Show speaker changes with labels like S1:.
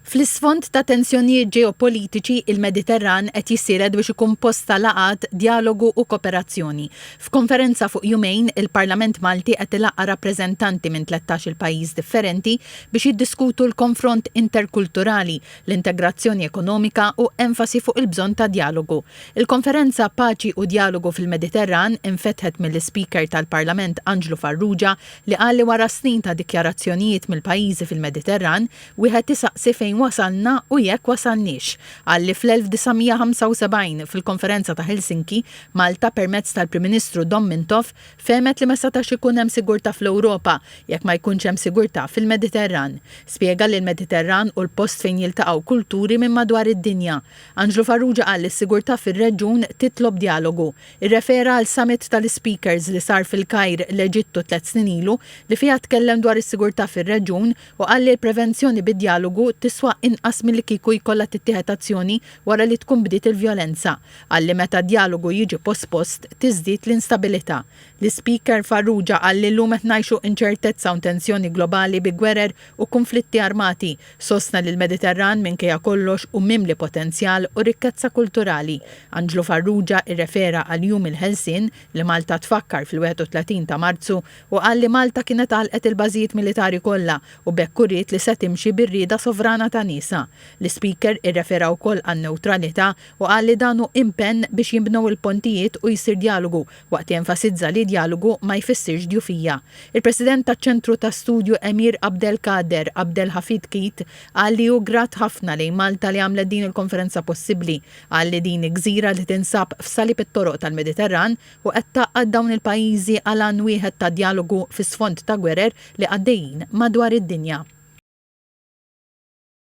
S1: Fl-isfond ta' tensjonijiet ġeopolitiċi, il-Mediterran qed jissielet biex ikun post ta' laqgħat, djalogu u koperazzjoni. F'konferenza fuq jumejn, il-Parlament Malti qed ilaqqa' rappreżentanti minn 13-il pajjiż differenti biex jiddiskutu l-konfront interkulturali, l-integrazzjoni ekonomika u enfasi fuq il-bżonn ta' djalogu. Il-konferenza Paċi u Djalogu fil-Mediterran infetħet mill-Ispeaker tal-Parlament Anġlu Farrugia li qal li wara snin ta' dikjarazzjonijiet mill-pajjiżi fil-Mediterran, Wieħed isaqsi fejn wasalna u jekk wasalniex. Qal li fl-1975, fil-Konferenza ta' Helsinki, Malta permezz tal-Prim Ministru Dom Mintoff fehmet li ma setax ikun hemm sigurtà fl-Ewropa jekk ma jkunx hemm sigurtà fil-Mediterran. Spjega li l-Mediterran hu l-post fejn jiltaqgħu kulturi minn madwar id-dinja. Anġlu Farrugia qal li s-sigurtà fir-reġjun titlob djalogu. Irrefera għal summit tal-ispeakers li sar fil-Kajr, l-Eġittu tliet snin ilu li fiha tkellem dwar is-sigurtà fir-reġjun u qal li l-prevenzjoni bid-djalogu tiswa inqas milli kieku jkollha tittieħed azzjoni wara li tkun bdiet il-vjolenza. Qal li meta d-djalogu jiġi pospost, tiżdied l-instabilità. L-Ispeaker Farrugia qal li llum qed ngħixu inċertezza u tensjoni globali bi gwerer u kunflitti armati. Sostna li l-Mediterran minkejja kollox hu mimli potenzjal u rikkezza kulturali. Anġlu Farrugia irrefera għal Jum il-Ħelsien li Malta tfakkar fil-31 ta' Marzu u qal li Malta kienet għalqet il-bażijiet militari kollha u b'hekk uriet li se timxi bir-rieda sovrana ta' niesha. L-Ispeaker irrefera wkoll għan-newtralità u qal li dan hu impenn biex jinbnew il-pontijiet u jsir djalogu waqt li enfasizza li djalogu ma jfissirx djufija. Il-President taċ-Ċentru ta' Studju Emir Abdelkader Abdelhafid Keith qal li hu grat ħafna lejn Malta li għamlet din il-konferenza possibbli. Qal li din hi gżira li tinsab f'salib it-toroq tal-Mediterran u qed tgħaqqad dawn il-pajjiżi għal għan wieħed ta' djalogu fi sfond ta' gwerer li għaddejjin madwar id-dinja.